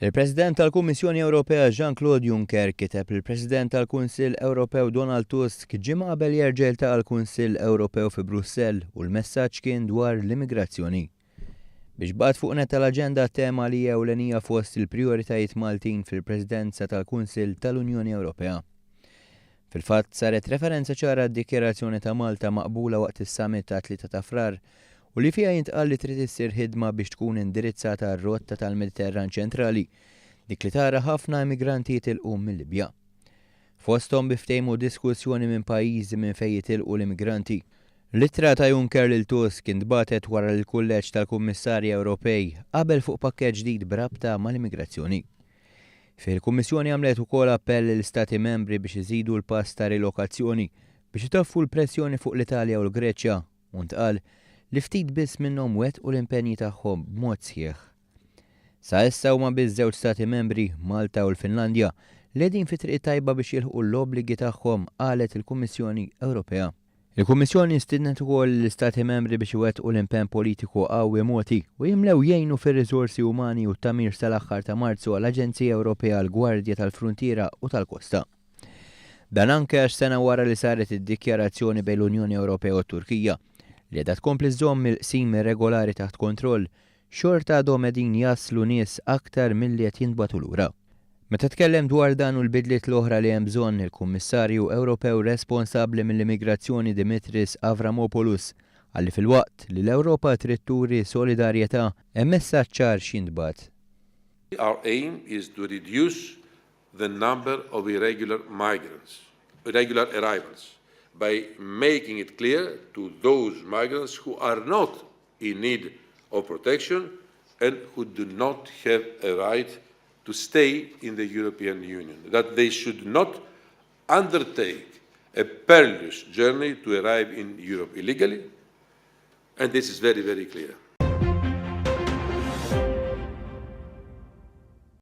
Il-President tal-Kummissjoni Ewropea Jean-Claude Juncker kiteb lill-President tal-Kunsill Ewropew Donald Tusk ġimgħa qabel jerġa' jiltaqa' l-Kunsill Ewropew fi Brussell u l-messaġġ kien dwar l-immigrazzjoni. Biex baqgħet fuq nett tal-aġenda tema li hija ewlenija fost il-prijoritajiet Maltin fil-Presidenza tal-Kunsill tal-Unjoni Ewropea. Fil-fatt, saret referenza ċara għad-Dikjarazzjoni ta' Malta maqbula waqt is-Summit tat-Tlieta ta' Frar u li fiha jintqal li trid issir ħidma biex tkun indirizzata r-rotta tal-Mediterran ċentrali, dik li tara ħafna immigranti jitilqu mil-Libja. Fosthom bi ftehim u diskussjoni minn pajjiżi minn fejn jitilqu l-immigranti. L-ittra ta' Juncker lil Tusk intbagħtet wara li l-Kulleġġ tal-Kummissarji Ewropej qabel fuq pakkett ġdid b'rabta mal-immigrazzjoni. Fih il-Kummissjoni għamlet ukoll appell lill-Istati Membri biex iżidu l-pass ta' rilokazzjoni biex itaffu l-pressjoni fuq l-Italja u l-Greċja u ntqal li ftit biss minnhom wettqu l-impenji tagħhom b'mod sħiħ. Sa issa huma biss żewġ Stati Membri, Malta u l-Finlandja, li qegħdin fit-triq it-tajba biex jilħqu l-obbligi tagħhom, qalet il-Kummissjoni Ewropea. Il-Kummissjoni stiednet ukoll lill-Istati Membri biex iwettqu l-impenn politiku qawwi mogħti u jimlew jgħinu fir-riżorsi umani u t-tagħmir sal-aħħar ta' Marzu għall-Aġenzija Ewropea għall-Gwardja tal-Fruntiera u tal-Kosta. Dan anke għax sena wara li saret id-dikjarazzjoni bejn l-Unjoni Ewropea u t-Turkija, li qiegħda tkompli żżomm il-qsim irregolari taħt kontroll, xorta għadhom qegħdin jaslu nies aktar milli qed jintbagħtu lura. Meta tkellem dwar dan u l-bidliet l-oħra li hemm bżonn, il-Kummissarju Ewropew responsabbli mill-immigrazzjoni Dimitris Avramopoulos qal li filwaqt li l-Ewropa trid turi solidarjetà, hemm messaġġ ċar x'jintbagħat. Our aim is to reduce the number of irregular migrants, irregular arrivals, by making it clear to those migrants who are not in need of protection and who do not have a right to stay in the European Union, that they should not undertake a perilous journey to arrive in Europe illegally, and this is very, very clear.